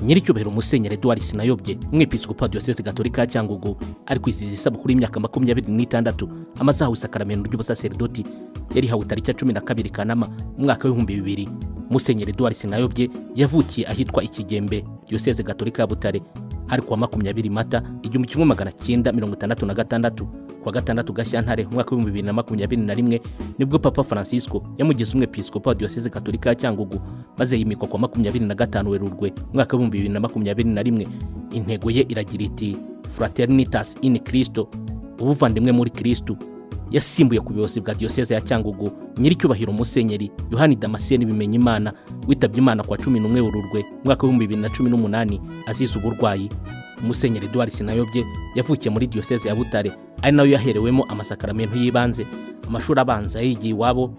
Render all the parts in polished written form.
Nyiricyubahiro Musenyeri Edouard Sinayobye, umwepiskopi wa Diyoseze Gatolika ya Cyangugu, ari kwizihiza isabukuru y'imyaka 26 amaze ahawe isakaramentu ry'ubusaseridoti. Yarihawe tariki ya 12 Kanama mu mwaka w'2000. Musenyeri Edouard Sinayobye yavukiye ahitwa Ikigembe, Diyoseze Gatolika ya Butare, hari kuwa 20 Mata 1966. Kuwa gatandatu Gashyantare umwaka w'2021 nibwo Papa Francisco yamugize umwepiskopi wa Diyoseze Gatolika ya Cyangugu, maze yimikwa kuwa 25 Werurwe umwaka w'2021. Intego ye iragira iti: "Fraternitas in Christo", ubuvandimwe muri Kristo. Yasimbuye ku buyobozi bwa Diyoseze ya Cyangugu Nyiricyubahiro Musenyeri Yohani Damascene Bimenyimana, witabye Imana kuwa 11 Werurwe umwaka w'2018 azize uburwayi. Musenyeri Edouard Sinayobye yavukiye muri Diyoseze ya Butare, ari nayo yaherewemo amasakaramentu y'ibanze. Amashuri abanza yayigiye iwabo,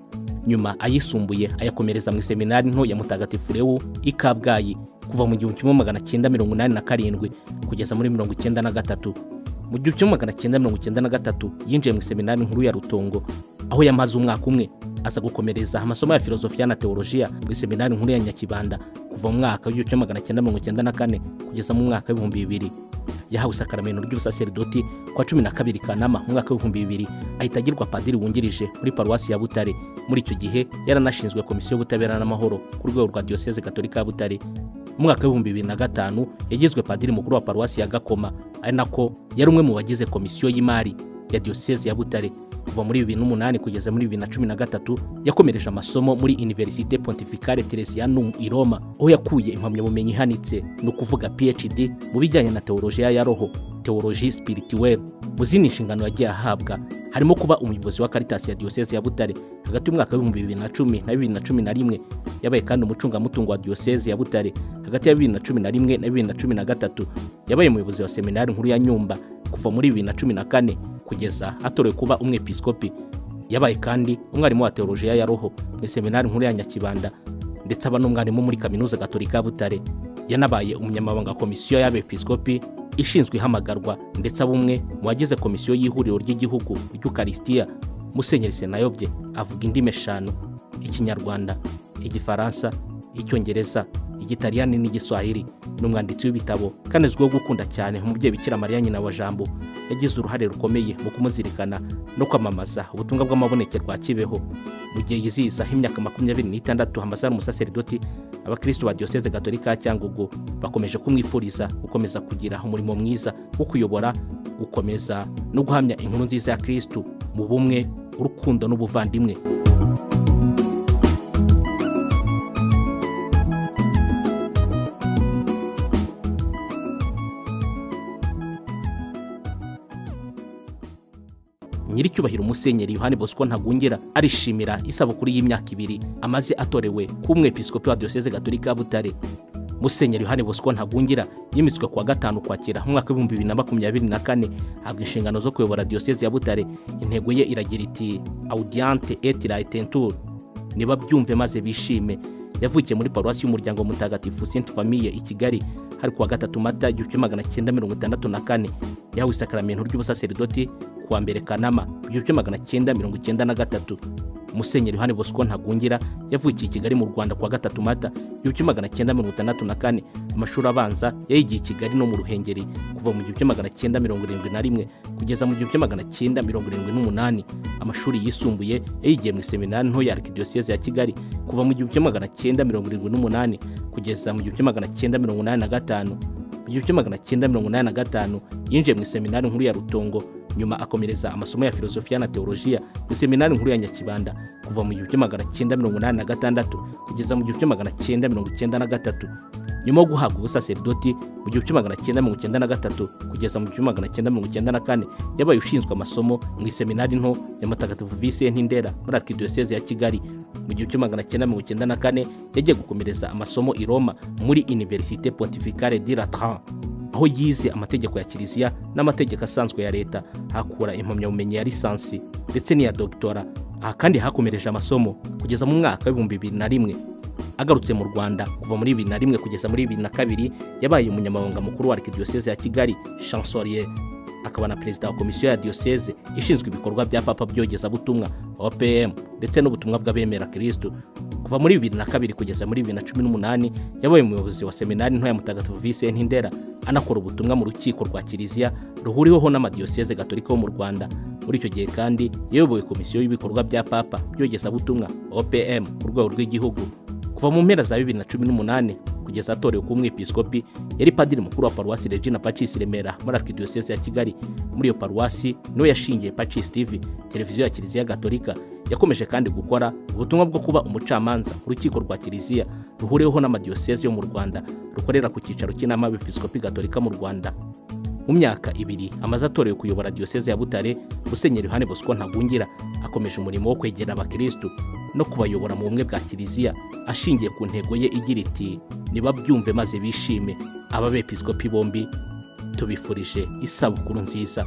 nyuma ayisumbuye ayakomereza mu iseminari nto ya Mutagatifu Lewu i Kabgayi kuva mu 1987 kugeza muri 93. Mu 1993 yinjiye mu iseminari nkuru ya Rutongo, aho yamaze umwaka umwe, aza gukomereza amasomo ya filozofiya na teolojiya mu iseminari nkuru ya Nyakibanda kuva mu mwaka w'1994 kugeza mu mwaka w'2000. Yahawe isakaramentu ry'ubusaseridoti kwa 12 Kanama mu mwaka w'2000, ahita agirwa padiri wungirije muri Paruwasi ya Butare. Muri icyo gihe yaranashinzwe Komisiyo y'Ubutabera n'Amahoro ku rwego rwa Diyoseze Gatolika ya Butare. Mu mwaka w'2005 yagizwe padiri mukuru wa Paruwasi ya Gakoma, ari nako yari umwe mu bagize Komisiyo y'Imari ya Diyoseze ya Butare. Kuva muri 2008 kugeza muri 2013 yakomereje amasomo muri Université Pontificale Teresianum i Roma, aho yakuye impamyabumenyi ihanitse, ni ukuvuga PhD, mu bijyanye na teolojiya ya roho, théologie spirituelle. Mu zindi nshingano yagiye ahabwa harimo kuba umuyobozi wa Caritas ya Diyoseze ya Butare hagati y'umwaka w'2010 na 2011. Yabaye kandi umucungamutungo wa Diyoseze ya Butare hagati ya 2011 na 2013. Yabaye umuyobozi wa Seminari Nkuru ya Nyumba kuva muri 2014 kugeza atorewe kuba umwepiskopi. Yabaye kandi umwarimu wa teolojiya ya roho mu Seminari Nkuru ya Nyakibanda, ndetse aba n'umwarimu muri Kaminuza Gatolika ya Butare. Yanabaye umunyamabanga Komisiyo y'Abepiskopi ishinzwe ihamagarwa, ndetse aba umwe mu bagize Komisiyo y'Ihuriro ry'Igihugu ry'Ukarisitiya. Musenyeri Senayobye avuga indimi eshanu: Ikinyarwanda, Igifaransa, Icyongereza, Igitaliyani n'Igiswahili. Ni umwanditsi w'ibitabo kandi azwiho gukunda cyane umubyeyi Bikira Mariya, nyina wa Jambo. Yagize uruhare rukomeye mu kumuzirikana no kwamamaza ubutumwa bw'amabonekerwa Kibeho. Mu gihe yizihiza imyaka 26 amaze ari umusaseridoti, abakristo ba Diyoseze Gatolika ya Cyangugu bakomeje kumwifuriza gukomeza kugira umurimo mwiza wo kuyobora, gukomeza no guhamya inkuru nziza ya Kristu mu bumwe, urukundo n'ubuvandimwe. Nyiricyubahiro Musenyeri Yohani Bosco Ntagungira arishimira isabukuru y'imyaka 2 amaze atorewe kuba umwepiskopi wa Diyoseze Gatolika ya Butare. Musenyeri Yohani Bosco Ntagungira yimitswe kuwa gatanu Kwakira mu mwaka w'2024, ahabwa inshingano zo kuyobora Diyoseze ya Butare. Intego ye iragira iti: "Audiente et laetentur", nibabyumve maze bishime. Yavukiye muri Paruwasi y'Umuryango Mutagatifu Sainte Famille i Kigali, hari kuwa gatatu Mata 1964. Yahawe isakaramentu ry'ubusaseridoti kuwa mbere Kanama 1993. Musenyeri Yohani Bosco Ntagungira yavukiye i Kigali mu Rwanda kuwa gatatu Mata 1964. Amashuri abanza yayigiye i Kigali no mu Ruhengeri kuva mu 1971 kugeza mu 1978. Amashuri yisumbuye yayigiye mu iseminari nto ya Arikidiyoseze ya Kigali kuva mu 1978 kugeza mu 1985. Mu 1985 yinjiye mu iseminari nkuru ya Rutongo, nyuma akomereza amasomo ya filozofiya na teolojiya mu iseminari nkuru ya Nyakibanda kuva mu 1986 kugeza mu 1993. Nyuma yo guhabwa ubusaseridoti mu 1993 kugeza mu 1994, yabaye ushinzwe amasomo mu iseminari nto ya Mutagatifu Vincent Ndera muri Arikidiyoseze ya Kigali. Mu 1994 yagiye gukomereza amasomo i Roma muri Université Pontificale di Latran, aho yize amategeko ya Kiliziya n'amategeko asanzwe ya leta, hakura impamyabumenyi ya lisansi ndetse n'iya dogitora. Aha kandi hakomereje amasomo kugeza mu mwaka w'2001. Agarutse mu Rwanda, kuva muri 2001 kugeza muri 2002 yabaye umunyamabanga mukuru wa Arikidiyoseze ya Kigali, chancelier, akaba na perezida wa Komisiyo ya Diyoseze ishinzwe ibikorwa bya Papa by'Iyogezabutumwa, OPM, ndetse n'ubutumwa bw'abemera Kirisitu. Kuva muri 2002 kugeza muri 2018 yabaye umuyobozi wa Seminari Nto ya Mutagatifu Visenti Ndera, anakora ubutumwa mu rukiko rwa Kiliziya ruhuriweho n'amadiyoseze gatolika yo mu Rwanda. Muri icyo gihe kandi yayoboye Komisiyo y'ibikorwa bya Papa by'Iyogezabutumwa, OPM, ku rwego rw'igihugu. Kuva mu mpera za 2018 kugeza atorewe kuba umwepiskopi, yari padiri mukuru wa Paruwasi Regina Pacis Remera muri Archdiocese ya Kigali. Muri iyo paruwasi niwe yashingiye Pacis TV, televiziyo ya Kiliziya Gatolika. Yakomeje kandi gukora ubutumwa bwo kuba umucamanza mu rukiko rwa Kiliziya ruhuriweho n'amadiyoseze yo mu Rwanda, rukorera ku cyicaro cy'Inama y'Abepiskopi Gatolika mu Rwanda. Mu myaka 2 amaze atorewe kuyobora Diyoseze ya Butare, Musenyeri Yohani Bosco Ntagungira akomeje umurimo wo kwegera abakirisitu no kubayobora mu bumwe bwa Kiliziya, ashingiye ku ntego ye igira iti: "Nibabyumve maze bishime." Aba bepiskopi bombi tubifurije isabukuru nziza.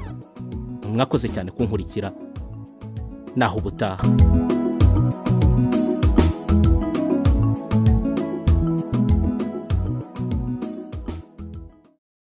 Mwakoze cyane kunkurikira, naho ubutaha.